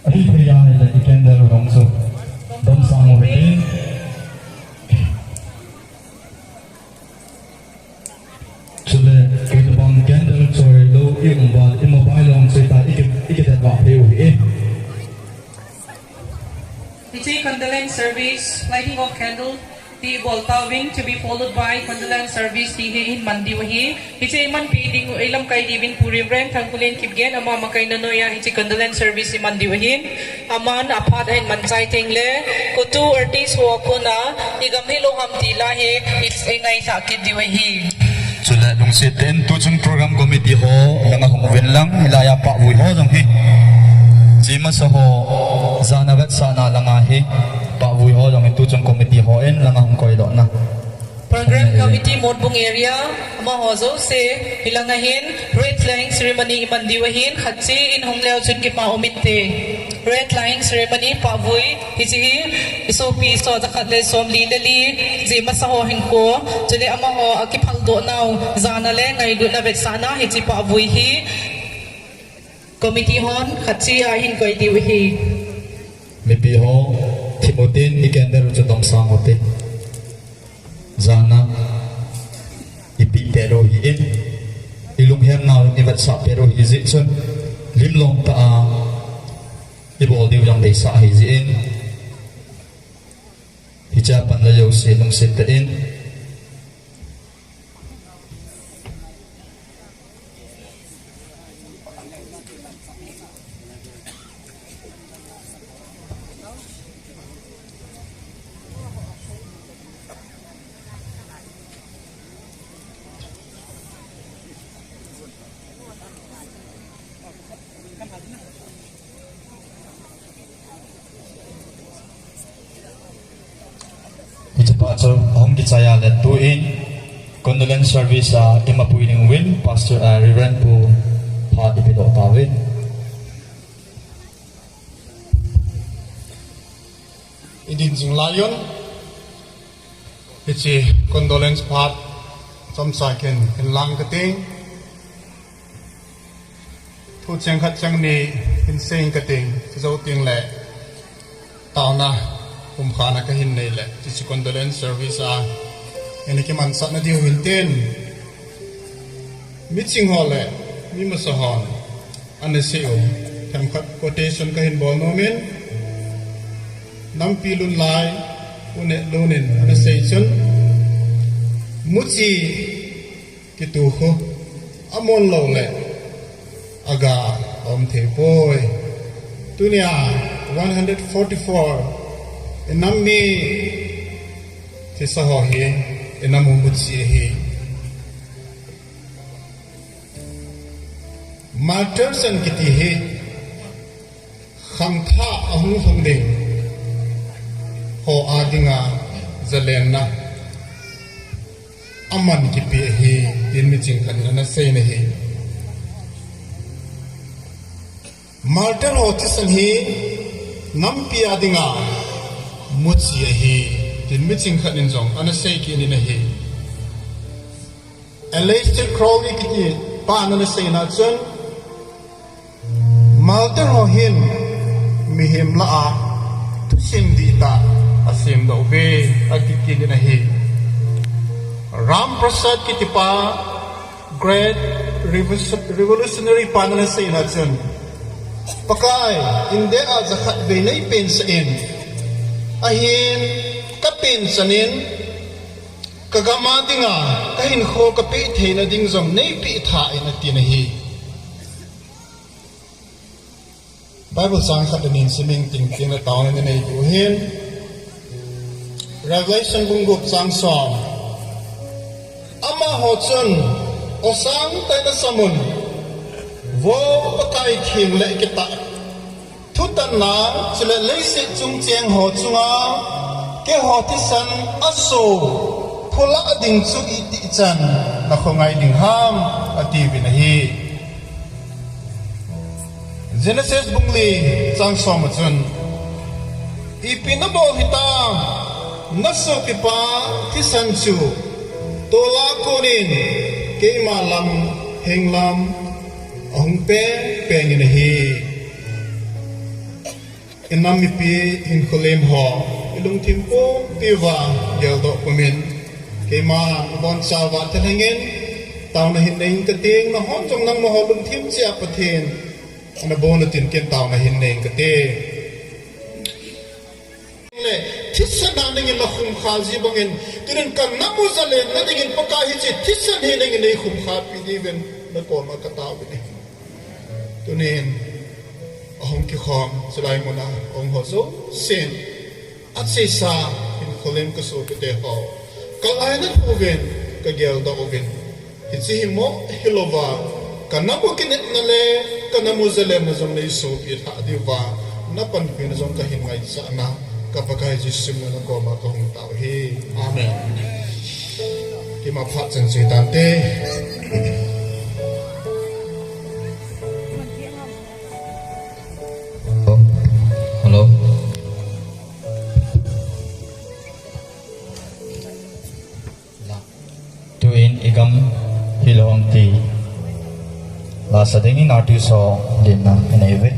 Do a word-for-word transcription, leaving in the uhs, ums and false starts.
Ahithei ahile i candle jong chu domsang u hite. Chule kei tobang candle choi lou i um uva le i mobile jong choi ta i ki, i kidet vah thei u hi e. Hiche condolence service, lighting of candle, ti bol tauvin, to be followed by condolence service ti hi ihin man diu ahi. Hiche iman pi ding u, ilamkai diuvin Pu Reverend Thangkhulen Kipgen, ama makaina noiya hiche condolence service iman diu ahin. Aman aphat ahin man chai tengle, KOTU artist ho a kona, igam hilou ham ti la hi, i, ingaisah kit diu ahi. Chule lungset tah in tuchung program committee ho langa hung uvin lang, hilaiya pahvui ho jong hi. Jimasa ho, jana vetsahna langa hi, pahvui ho jong hi tuchung committee hon langa hung koidoh na. Program committee Motbung area, amaho jouse, hilanga hin, wreath laying ceremony iman diu ahin, khat che in hung leu chun kipa um inte. Wreath laying ceremony pahvui, hiche hi, isopi so jakhat le somli le li, jimasa ho hinkho, chule amaho akiphaldoh nau, jana le ngailutna vetsahna, hiche pahvui hi, committee hon khat che a ihin koi diu ahi. Mipi ho, thim utin i candle u chu domsang ute. Jana, i pipeh lou hi in, i lunghemnau i vetsahpeh lou hi jeh chun, limlom tah a, i bol diu jong deisah ahi jeh in, hichea pan le jouse lungset tah in, Hiche pa chu ahung kichai a le tuin condolence service a ima pui ding uvin Pastor, ah, Reverend Pu phat ipedoh tauvin. Idin jing lai un, hiche condolence phat chomcha kin hin lang kate. Thu cheng khat cheng ni hin sei kate, chujou teng le taona pumkhana kahin nei le, hiche condolence service a, ina kimansahna diu hin tin. Miching ho le, mi masa hon, ana sei u, themkhat quotation kahin bol nom in, Nampi Lunlai, U Nehlun in, ana sei chun, muchi, Kitu khu, amon lou le, aga aum thei poi. Tunia, one hundred forty-four, inam mi, thisa ho hi, inam u muchi ahi. Martyrs an kiti hi, khangthah a hung lhung ding ho a dinga zalenna aman kipe ahi, tin miching khat in ana sei na hi. Martyr ho thisan hi nampi a dinga muchi ahi, tin miching khat in jong ana sei kit in ahi. Aleister Crowley kiti pa in ana seina chun, martyr ho hin mihem lah a thusim dihtah a semdoh uve, ati kit in ahi. Ram Prasad kiti pa, great revolution-, revolutionary pa in ana seina chun, Pakai, India a jakhat vei nei pensah in, ahin ka pensah in, ka gam a dinga, ka hinkho ka peh theina ding jong nei peh tha in, ati na hi. Bible chang khat le ni sim ing ting, ting le taona nei diu hin. Revelation bung gup chang som. Amaho chun, O sangtah in asam un, Vo Pakai theng le kitah thutanna, chule leiset chung cheng ho chunga, keiho thisan aso phulah ding chu itih chan na khongai ding ham, ati uvin ahi. Genesis bung li chang som a chun, Ipi nabol hitam, nasopipa thisan chu tol'a konin keima lam, henglam ahung peng peng in ahi. Inam mipi hinkho lem ho, ilungthim pumpi uva geldoh pumin, keima nabonchauva thalhengin taona hin nei inge kating, nahon jong nangma ho lungthim cheh a Pathen nabon utin ken taona hin nei inge kati. Le, thisan a nangin nakhum kha ji bangin, tunin kanam u jalenna dingin Pakai hiche thisan hi nangin neikhum khapi diuvin nakoma kataovin ahi. Tunin, ahung kikhom, chulai muna ahung ho jousen, achesa hinkho lem kasopite ho, kalainat uvin, kageldoh uvin. Hiche hi mo hilouva, kanam u kinepna le kanam u jalenna jong neisopi lhah diuva, napanpina jong kahin ngaichatna, ka Pakai Jesu mina nakoma kahung tao ahi. Amen. Keima phat chan chu hitante. Hello. Tuin igam hilou ham ti lasa dingin artist ho dinna inei uve.